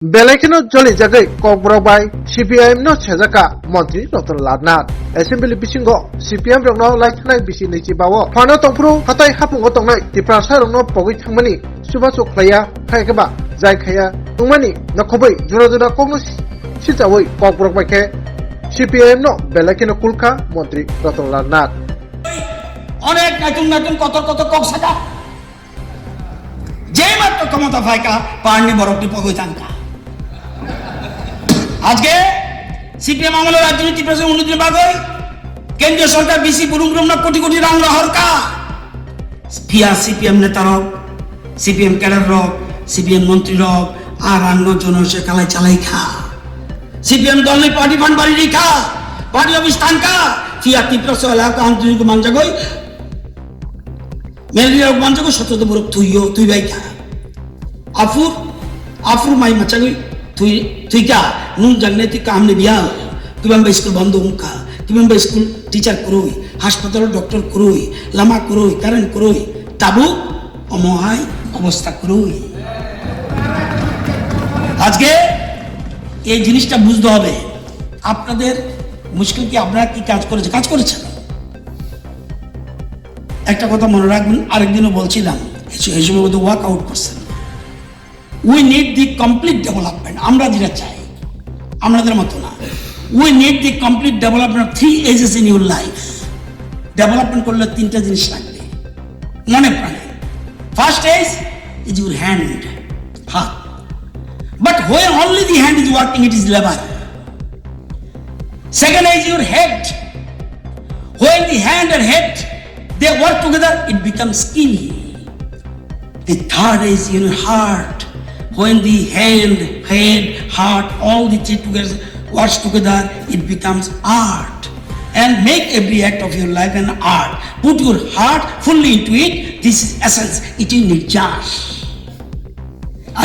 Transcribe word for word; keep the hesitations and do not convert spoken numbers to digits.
Belai kheno jolijagwi Kokborok bai C P I M no sejak kha Montri Ratan Lal Nath. Assembly bisingo C P M rokno laithanai bisi nwichi bao phano tongphuru hatai hapungo tongnai Tiprasa rokno pogwi thangmani chubachu khlaiya, hai khe ba jai khaiya wngmani nokhobwi jora jora kokno sichawi Kokborok bai khe C P I M no belai kheno kulkha Montri Ratan Lal Nath. অনেক নতুন নতুন কত কত কক্সাকা যেই মাত্র ক্ষমতা ফাইকা পারনি বরকটি পগই থানকা। আজকে সিপিএম আমলে রাজনীতি প্রশ্ন উন্নতির বাগই কেন্দ্রীয় সরকার বিসি বুরুম রুম না কোটি কোটি রাং হরকা। পিয়া সিপিএম নেতা rock, CPM cadre rock, CPM মন্ত্রী রক আর রাং জনসে কালাই চালাই খা। সিপিএম দল নেই পার্টি ফান্ড বাড়ি রেখা, পার্টি অফিস থানকা। পিয়া ত্রিপুরা সহ এলাকা আন্তরিক মানজাগই মেলরিয়া manjago soto borok tuio tui bai kha. Afur, afur mai machagwi tui tui kha. Nung jangnai twi kaham ni biyal. Twi bai school bondo wng kha. Twi bai school teacher kwrwi, hospital doctor kwrwi, lama kwrwi, current kwrwi. Tabuk omo hai obostha kwrwi. আজকে এই জিনিসটা বুঝতে হবে। আপনাদের মুশকিল কি? আপনারা কি কাজ করেছে? কাজ করেছেন। একটা কথা মনে রাখবেন, আরেকদিনও বলছিলাম, এই সময় বোধহয় ওয়াক আউট করছেন। We need the complete development. আমরা যেটা চাই, আপনাদের মতো না। We need the complete development of three ages in your life. Development করলে তিনটা জিনিস লাগবে মনে প্রাণে। First age is your hand, হাত। But when only the hand is working, it is labor. Second is your head. When the hand and head, they work together, it becomes skill. The third is your heart. When the hand, head, heart, all the three together works together, it becomes art. And make every act of your life an art. Put your heart fully into it. This is essence. It is nirjas.